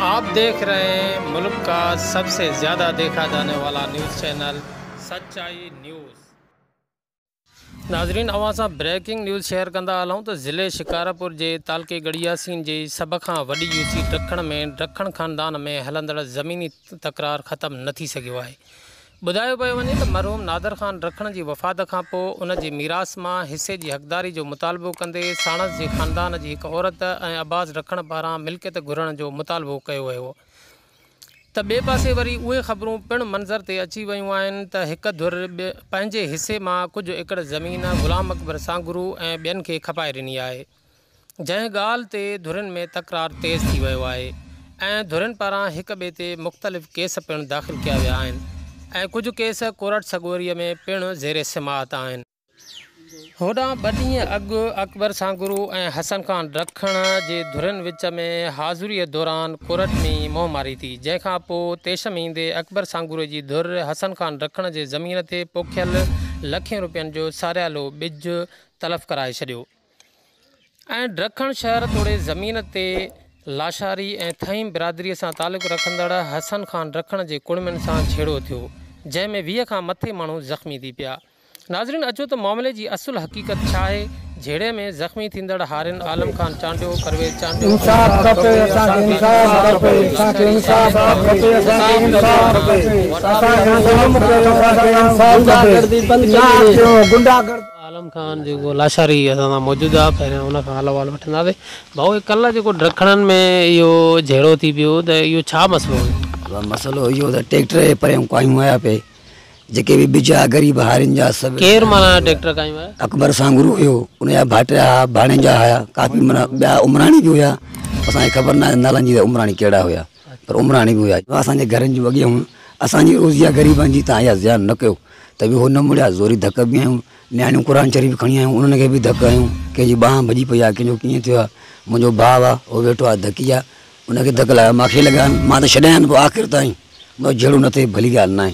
आप देख रहे हैं मुल्क का सबसे ज़्यादा देखा जाने वाला न्यूज़ चैनल सच्चाई न्यूज़। नाज़रीन अवां सां ब्रेकिंग न्यूज़ शेयर कंदा हलूं त ज़िले शिकारपुर जे तालके गढ़ियासीन जे सभ खां वॾी यूसी डखण में डखण ख़ानदान में हलंदड़ ज़मीनी तकरार ख़त्म न थी सघियो आहे। ॿुधायो पियो वञे त मरहूम नादर ख़ान रखण जी वफ़ात खां पोइ उन जी मीरास मां हिसे जी हक़दारी जो मुतालबो कंदे साणस जे ख़ानदान जी हिकु औरत ऐं अब्बास रखण पारां मिल्कियत घुरण जो मुतालबो कयो वियो त ॿिए पासे वरी उहे ख़बरूं पिणु मंज़र ते अची वयूं आहिनि त हिकु धुर पंहिंजे हिसे मां कुझु एकड़ ज़मीन ग़ुलाम अकबर सांगरू ऐं ॿियनि खे खपाए ॾिनी आहे, जंहिं ॻाल्हि ते धुरियुनि में तकरार तेज़ थी वियो आहे ऐं धुरियुनि पारां हिक ॿिए ते मुख़्तलिफ़ केस पिणु दाख़िल कया विया आहिनि ऐं कुझु केस कोर्ट सगोरीअ में पिणु ज़ेर समाअत आहिनि। होॾां ॿ ॾींहं अॻु अकबर सांगरू ऐं हसन ख़ान रखण जे धुरियुनि विच में हाज़िरीअ दौरान कोर्ट में मुंहुं मारी थी, जंहिंखां पोइ तेश में ईंदे अकबर सांगरू जी धुर हसन ख़ान रखण जे ज़मीन ते पोखियल लखियुनि रुपयनि जो सारियालो ॿिज तलफ़ कराए छॾियो ऐं डखण शहर तोड़े ज़मीन ते लाशारी ऐं थहीम बिरादरीअ सां तालुक़ रखंदड़ हसन ख़ान रखण जे कुड़मियुनि सां झेड़ो थियो, जंहिं में 20 खां मथे माण्हू ज़ख़्मी थी पिया। नाज़रीन अचो त मामले जी असुल हक़ीक़त छा आहे। झेड़े में ज़ख़्मी थींदड़ हारियुनि आलम ख़ान चांडियो, परवेज़ चांडियो, इंसाफ खपे असांखे, इंसाफ खपे असांखे, इंसाफ खपे असांखे, इंसाफ खपे असांखे, ज़ुल्म कयो असांखे, इंसाफ खपे। गुंडागर्दी आलम ख़ान जेको लाशारी असां सां मौजूदु आहे, पहिरियों उन खां हाल अहिवाल वठंदासीं। भाऊ, कल्ह जेको डखणनि में इहो झेड़ो थी पियो त इहो छा मसइलो हुयो? मसइलो इहो त ट्रैक्टर जे परियों कायूं आया पे, जेके बि ॿिज ग़रीब हारियुनि जा सभु। केरु माना ट्रैक्टर कायूं आया? अकबर सांगरू हुयो, उनजा भाटिया हुआ, भाणेजा हुआ, काफ़ी माना ॿिया उमराणी बि हुया। असांखे ख़बर न आहे नालनि जी त उमराणी कहिड़ा हुया, पर उमराणी बि हुया। असांजे घरनि जूं अॻियां हुयूं, असांजी रोज़ी आहे ग़रीबनि जी, तव्हां इहा ज़ियान न कयो। त बि हो न मुड़िया, ज़ोरी धक बि आहियूं, नियाणियूं क़ुर शरीफ़ खणी आहियूं, उन्हनि खे बि धक आहियूं। कंहिंजी ॿांह भॼी पई आहे, कंहिंजो कीअं थियो आहे। मुंहिंजो भाउ आहे, उहो वेठो आहे, धकी आहे, उनखे धक लॻा, मूंखे लॻा आहिनि। मां त छॾायां पोइ आख़िर ताईं, मुंहिंजो झेड़ो न थिए, भली ॻाल्हि न आहे।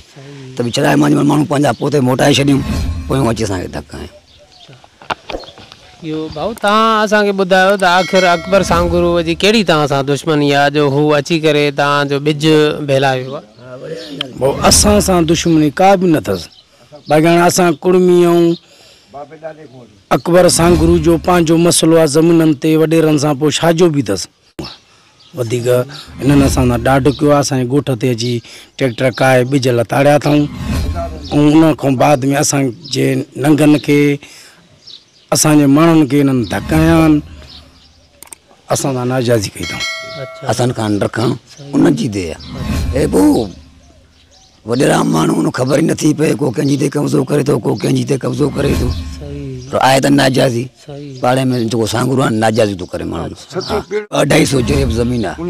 त बि छॾाए मां माण्हू पंहिंजा पोइ मोटाए छॾियूं, पोइ अची असांखे धक आहिनि। इहो भाऊ तव्हां असांखे ॿुधायो त आख़िर अकबर सांगरू जी कहिड़ी तव्हां सां दुश्मनी आहे जो हू अची करे तव्हांजो ॿिज भेलाए वियो आहे? भाऊ, असां सां दुश्मनी का बि न अथसि। बाक़ी हाणे असां कुड़मी ऐं अकबर सांगरू जो पंहिंजो मसइलो आहे ज़मीननि ते, वॾेरनि सां पोइ छाजो बि अथसि। वधीक हिननि असां सां ॾाढ कयो आहे, असांजे ॻोठ ते अची ट्रैक्टर काए ॿिज लताड़िया अथऊं। ऐं उन खां बाद में असांजे नंगनि खे, असांजे माण्हुनि खे हिननि धक हयां आहिनि, असां सां नाजाइज़ी कई अथऊं। हसन ख़ान रखण उन जी दे आहे। हे पोइ वॾेरा माण्हू, उन ख़बर ई नथी पए, को कंहिंजी ते कब्ज़ो करे थो, को कंहिंजी ते कब्ज़ो करे थो। पर आहे त नाजाइज़ी, पाड़े में जेको सांगरू आहे नाजाइज़ी थो करे माण्हू। 250 जेब ज़मीन आहे,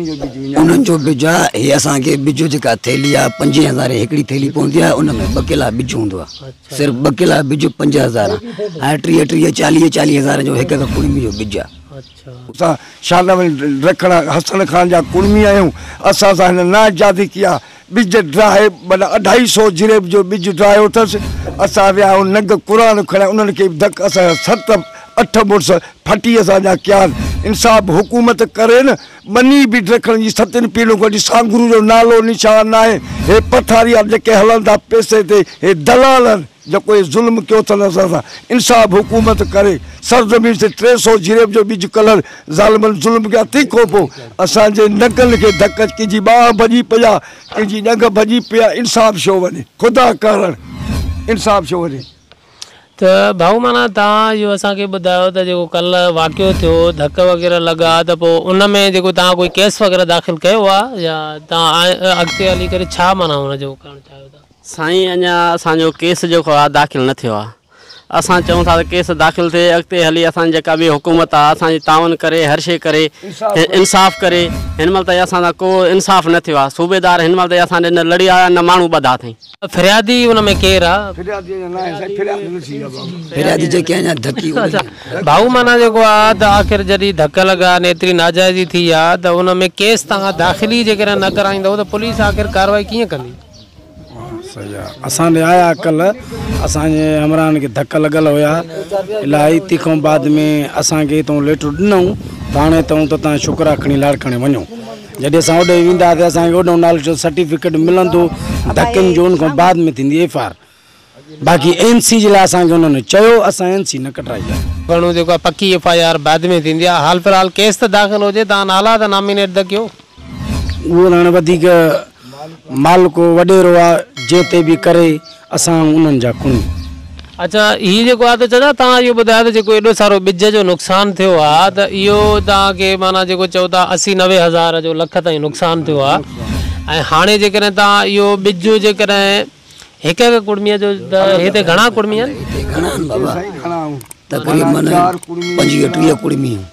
उन्हनि जो ॿिज आहे। हे असांखे ॿिज जेका थैली आहे 5000 हिकिड़ी थैली पवंदी आहे, उन में 2 किला ॿिज हूंदो आहे। सिर्फ़ु 2 किला ॿिज 5000 हाणे 30 30 40 40 हज़ार जो हिकु हिकु कुड़मी जो ॿिज आहे। असां शाह रखण हसन ख़ान जा कुड़मी आहियूं। असां सां हिन नाजाइज़ी कई आहे, ॿिज ड्राए माना 250 जिरेब जो ॿिज ड्रायो अथसि। असां विया आहियूं नंग क़ुर खणा, उन्हनि खे बि धक। असांजा 7 8 मुड़ुस फटी असांजा कया आहिनि। इंसाफ़ हुकूमत करे न, ॿनी बि रखण जी 7 पीढ़ियुनि खां वठी सांगरू जो नालो निशान न आहे। हे पथारी जेके हलनि था पैसे ते, हे दलाल आहिनि, जेको हे ज़ुल्म कयो अथनि असां सां। इंसाफ़ हुकूमत करे। सरज़मीन ते 300 जिरेब जो ॿिज कलर ज़ालिमनि ज़ुल्म कया। तंहिंखां पोइ असांजे नंगनि खे धक, कंहिंजी ॿांह भॼी पई आहे, कंहिंजी ॼंघ भॼी पई आहे। इंसाफ़ छो वञे, ख़ुदा कारण इंसाफ़ छो वञे। त भाऊ, माना तव्हां इहो असांखे ॿुधायो त जेको कल्ह वाक़ियो थियो, धक वग़ैरह लॻा, त पोइ उन में जेको तव्हां कोई केस वग़ैरह दाख़िल कयो आहे या तव्हां अॻिते हली करे छा माना हुनजो करणु चाहियो था? साईं, अञा असांजो केस जेको आहे दाख़िल न थियो आहे। असां चऊं था त केस दाख़िल थिए, अॻिते हली असांजी जेका बि हुकूमत आहे असांजी ताउन करे, हर शइ करे, इंसाफ़ करे। हिन महिल ताईं असां सां को इंसाफ़ न थियो आहे। सूबेदार हिन महिल ताईं असां ॾे न लड़ी आया, न माण्हू ॿधा अथई। फ़रियादी उन में केरु आहे? फ़रियादी जेके अञा धकी। भाऊ, माना जेको आहे त आख़िर जॾहिं धक लॻा ने एतिरी नाजाइज़ी थी आहे त उन में केस तव्हां दाख़िली जेकॾहिं न कराईंदव त पुलिस आख़िर कार्रवाई कीअं कंदी? सही आहे। असां ॾे आया कल्ह, असांजे हमराहनि खे धक लॻल हुया इलाही। तंहिंखां बाद में असांखे हितां लेटर ॾिनऊं थाणे ताऊं त तव्हां छोकिरा खणी लाड़काणे वञो। جڏهن اسان اوڏي وينداسين اسان کي اوڏو نالي جو سرٽيفڪيٽ ملندو ڌڪن جو ان کان بعد ۾ ٿيندي ايف آر باقي اين سي جي لاء اسان کي انهن چيو اسان اين سي نه ڪڍرائي آهي. گهڻو جيڪو آهي پڪي ايف I R بعد ۾ ٿيندي آهي حال في الحال ڪيس ته داخل هجي توهان نالا ته نامينيٽ ته ڪيو. اهو ته هاڻي وڌيڪ مالڪو وڏيرو آ جنهن تي به ڪري اسان انهن جا ڪڻي. اڇا هي جيڪو آ ته چچا توهان اهو ٻڌايو ته جيڪو ايڏو سارو ٻج جو نقصان ٿيو آ ته اهو توهان کي معنيٰ جيڪو چئو ٿا اسي نوي هزار جو لک تائين نقصان ٿيو آ ۽ هاڻي جيڪڏهن توهان اهو ٻج جيڪڏهن هڪ هڪ ڪڙميء جو ته هتي گهڻا ڪڙمي آهن؟ هتي گهڻا آهن بابا تقريبن 25 30 ڪڙمي آهن.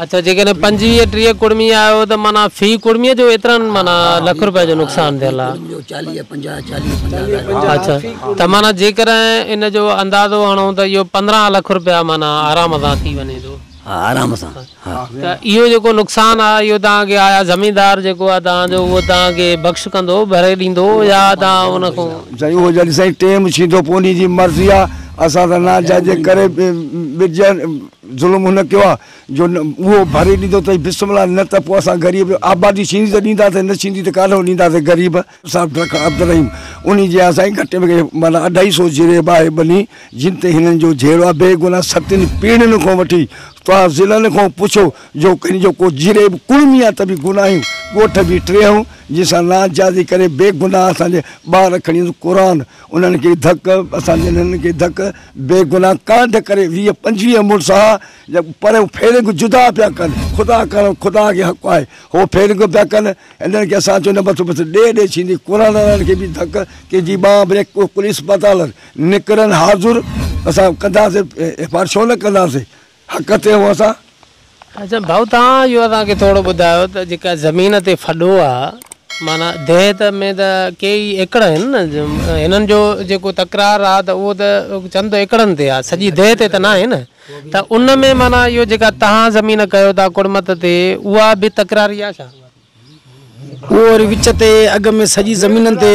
اڇا جيڪڏهن 25 30 ڪڙمي آهيو ته معنيٰ في ڪڙميء جو ايترن معنيٰ لک روپيه جو نقصان ٿيل آهي. 40 50 40 50. اڇا ته معنيٰ جيڪڏهن ان جو اندازو هڻون ته اهو 15 لک روپيا معنيٰ آرام سان ٿي وڃي ٿو. ها آرام سان ها. ته اهو جيڪو نقصان آهي اهو توهان کي آيا زميندار جيڪو آهي توهان جو اهو توهان کي بخش ڪندو ڀري ڏيندو يا توهان ان کان. سائين اهو جڏهن سائين ٽيم ٿيندو پوء انهي جي مرضي آهي اسان سان ناجائزي ڪري ٻج ظلم هن ڪيو آهي جو اهو ڀري ڏيندو ته بسم الله نه ته پوء اسان غريب آبادي ٿيندي ته ڏينداسين نه ٿيندي ته ڪاڏانهن ڏينداسين غريب. صاحب ڊرڪ عبدالرحيم انهي جي آ سائين گهٽ ۾ گهٽ معنيٰ اڍائي سو جريب آهي ٻني جن تي هنن جو جهيڙو آ بي گناهه ستن پيڙهين کان وٺي توهان ضلعن کان پڇو جو ڪنهن جو ڪو جريب ڪڙمي آ ته به گناهيون ڳوٺ به ٽيهون جن سان ناجائزي ڪري بي گناهه اسان جي ٻار کڻي قرآن انهن کي ڌڪ اسان جي انهن کي ڌڪ بي گناهه ڪانڍ ڪري 20 25 مڙس ها پر ڦيرنگ جدا پيا ڪن خدا ڪرڻ خدا کي حق آهي هو ڦيرنگ پيا ڪن هنن کي اسان چيو نه بس بس ڏي ڏي ڇيندي قرآن وارن کي به ڌڪ ڪنهن جي ٻانهن ڀري ڪل اسپتال نڪرن حاضر اسان ڪنداسين ايف آر ڇو نه ڪنداسين حق تي آهيون اسان. اڇا ڀائو توهان اهو اسان کي ٿورو ٻڌايو ته جيڪا زمين تي ڦڏو آ معنيٰ ديهه ته ۾ ته ڪيئي ايڪڙ آهن نه هنن جو جيڪو تڪرار آ ته اهو ته چند ايڪڙن تي آ سڄي ديهه تي ته ناهي نه ته ان ۾ معنيٰ اهو جيڪا توهان زمين ڪيو ٿا ڪڙمت تي اها به تڪراري آ ڇا؟ اهو وري وچ تي اڳ ۾ سڄي زمينن تي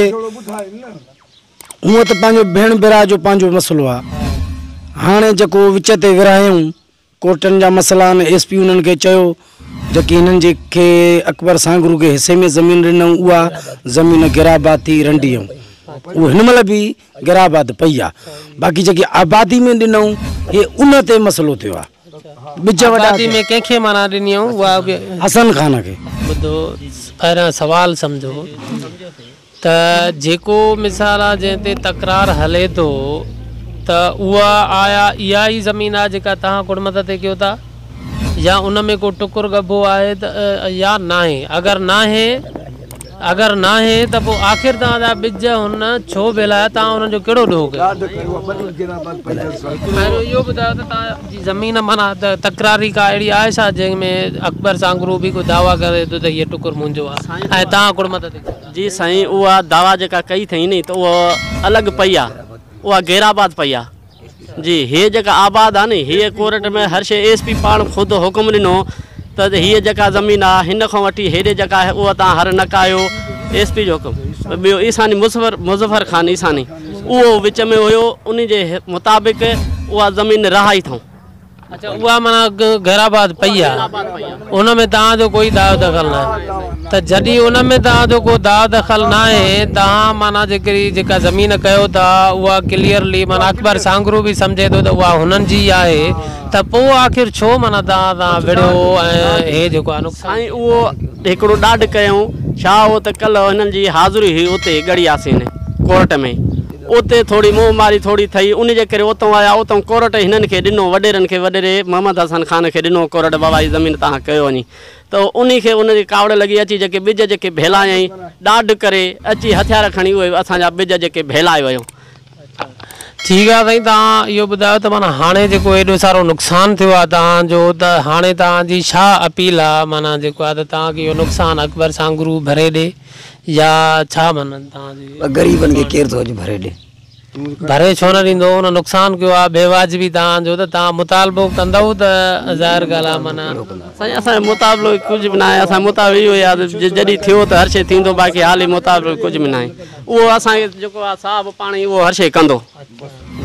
هونء ته پنهنجو ڀيڻ ڀرا جو پنهنجو مسئلو آ هاڻي جيڪو وچ تي ورهايائون ڪورٽن جا مسئلا آهن ايس پي انهن کي چيو جيڪي هنن جي کي اڪبر سانگهرو کي حصي ۾ زمين ڏنائون اها زمين غيرآباد ٿي رنڊي ۽ اهو هن مهل به غيرآباد پئي آ باقي جيڪي آبادي ۾ ڏنائون هي ان تي مسئلو ٿيو آ ٻج وڏا آبادي ۾ ڪنهن کي معنيٰ ڏني اها به حسن خان کي. ٻڌو پهريان سوال سمجهو ته جيڪو مثال آ جنهن تي تڪرار هلي ٿو ته اها آيا اها ئي زمين آ جيڪا توهان ڪڙمت تي ڪيو ٿا يا ان ۾ ڪو ٽڪر ڳڀو آهي ته يا ناهي اگر ناهي اگر ناهي ته پوء آخر توهان جا ٻج هن ڇو ڀيلايا توهان انهن جو ڪهڙو ڏوهه ڪيو؟ پهريون اهو ٻڌايو ته توهان جي زمين معنيٰ ته تڪراري ڪا اهڙي آهي ڇا جنهن ۾ اڪبر سانگهرو به ڪو دعويٰ ڪري ٿو ته هيء ٽڪر منهنجو آهي ۽ توهان ڪڙمت تي ڪيو ٿا. جي سائين اها دعويٰ جيڪا ڪئي اٿئي ني ته اها الڳ پئي آهي اها غير آباد پئي آهي جي هيء جيڪا آباد آ ني هيء ڪورٽ ۾ هر شيء ايس پي پاڻ خود حڪم ڏنو ته هيء جيڪا زمين آ هن کان وٺي هيڏي جيڪا آهي اها تان هر نه ڪاهيو ايس پي جو حڪم ٻيو عيساني مظفر مظفر خان عيساني اهو وچ ۾ هيو ان جي مطابق اها زمين رهائي اٿئون. اڇا اها معنيٰ غيرآباد پئي آ ان ۾ توهان جو ڪوئي داء دخل ناهي ته جڏهن ان ۾ توهان جو ڪو داء دخل ناهي توهان معنيٰ جيڪري جيڪا زمين ڪيو ٿا اها ڪليئرلي معنيٰ اڪبر سانگهرو به سمجهي ٿو ته اها هنن جي ئي آهي ته پوء آخر ڇو معنيٰ توهان سان وڙهيو ۽ هي جيڪو آ نقصان سائين اهو هڪڙو ڏاڍ ڪيائون ڇا هو ته ڪلهه هنن جي حاضري هئي اتي ڳڙهي ياسين ڪورٽ ۾ اتي ٿوري منهن ماري ٿوري ٿئي ان جي ڪري اتئون آيا اتئون ڪورٽ هنن کي ڏنو وڏيرن کي وڏيري محمد حسن خان کي ڏنو ڪورٽ بابا هي زمين توهان ڪيو وڃي ته انهي کي ان جي ڪاوڙ لڳي اچي جيڪي ٻج جيڪي ڀيلايائين ڏاڍ ڪري اچي هٿيار کڻي اهي اسان جا ٻج جيڪي ڀيلائي ويو. ٺيڪ آ سائين توهان اهو ٻڌايو ته معنيٰ هاڻي جيڪو ايڏو سارو نقصان ٿيو آ توهان جو ته هاڻي توهان جي ڇا اپيل آ معنيٰ جيڪو آ ته توهان کي اهو نقصان اڪبر سانگهرو ڀري ڏي يا ڇا معنيٰ توهان جي. غريبن کي ڪير ٿو اڄ ڀري ڏي. ڀري ڇو نه ڏيندو ان نقصان ڪيو آ بي واجبي توهان جو ته توهان مطالبو ڪندؤ ته ظاهر ڳالهه آ معنيٰ. سائين اسان جو مطالبو ڪجهه به ناهي اسان جو مطالبو اهو ئي آ ته جڏهن ٿيو ته هر شيء ٿيندو باقي حالي مطالبو ڪجهه به ناهي اهو اسان کي جيڪو آ صاحب پاڻ ئي اهو هر شيء ڪندو.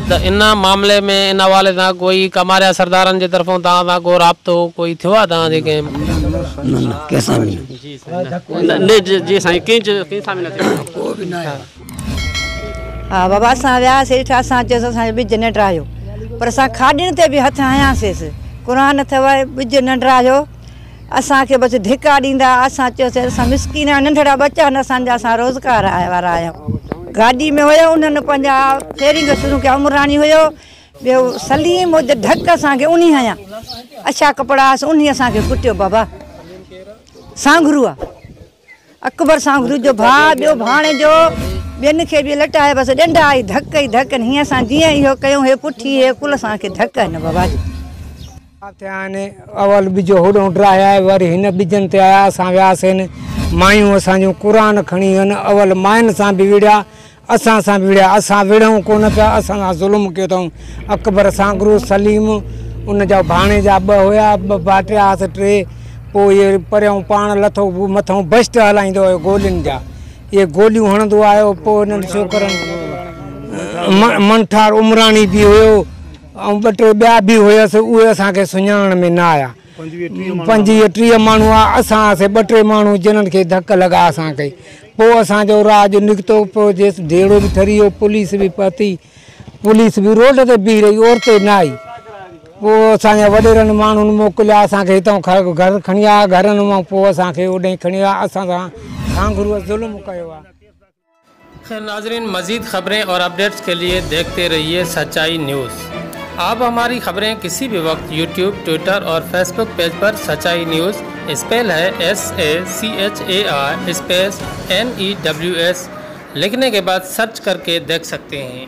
ته ان معاملي ۾ ان حوالي سان ڪوئي ڪماريا سردارن جي طرفون توهان سان ڪو رابطو ڪوئي ٿيو آ توهان جي ڪنهن. نه نه ڪنهن سان به نه. نه جي سائين ڪنهن سان به نه ٿيو. ڪو به نه آيو. ها بابا اسان وياسي ڏٺا اسان چيس اسان جو ٻج نه ڊاهيو پر اسان کاڏين تي به هٿ هنياسيس قرآن اٿو ٻج نه ڊاهيو اسان کي بس ڌڪا ڏيندا اسان چيوسين اسان مسڪين آهيون ننڍڙا ٻچا آهن اسان جا اسان روزگار وارا آهيون گاڏي ۾ هيو انهن پنهنجا فيرنگ شروع ڪيا عمراڻي هيو ٻيو سليم هو ڌڪ اسان کي انهي هنيا اڇا ڪپڙا هئس انهي اسان کي ڪٽيو بابا سانگهرو آ اڪبر سانگهرو جو ڀاء ٻيو ڀاڻيجو ٻين کي به لٽائي بس ڏنڊا ئي ڌڪ ئي ڌڪ هيئن اسان جيئن اهو ڪيون هي پٺي هي ڪل اسان کي ڌڪ هن بابا جي. ٿيا آهن اول ٻج هوڏهون ڊاهي آيا وري هن ٻجن تي آيا اسان وياسين مايون اسان جون قرآن کڻي وين اول ماين سان به وڙهيا اسان سان به وڙهيا اسان وڙهون ڪونه پيا اسان سان ظلم ڪيو اٿئون اڪبر سانگرو سليم ان جا ڀاڻيجا ٻه هيا ٻه ڀائٽيا هئس ٽي پوء اهي پريون پاڻ لٿو مٿئون بسٽ هلائيندو هيو گولين جا اهي گوليون هڻندو آيو پوء انهن ڇوڪرن منٺار عمراڻي به هيو ۽ ٻه ٽي ٻيا به هيس اهي اسان کي سڃاڻڻ ۾ نه آيا 25 30 ماڻهو هئا اسان هئاسين ٻه ٽي ماڻهو جنھن کي ڌڪ لڳا اسان کي پوء اسان جو راڄ نڪتو پوء جيس جهيڙو به ٺري ويو پوليس به پهتي پوليس به روڊ تي بيهي رهي اورتي نه آئي پوء اسان جا وڏيرن ماڻهن موڪليا اسان کي هتان گهر کڻي آيا گهرن مان پوء اسان کي اوڏانهن کڻي ويا اسان سان کانگهروء ظلم ڪيو آهي. خير ناظرين مزيد خبرين اور اپڊيٽس کے لئے دیکھتے رہیے سچائی نیوز آپ ہماری خبریں کسی بھی وقت یوٹیوب ٹویٹر اور فیس بک پیج پر سچائی نیوز اسپیل ہے S A C H A I space N E W S لکھنے کے بعد سرچ کر کے دیکھ سکتے ہیں۔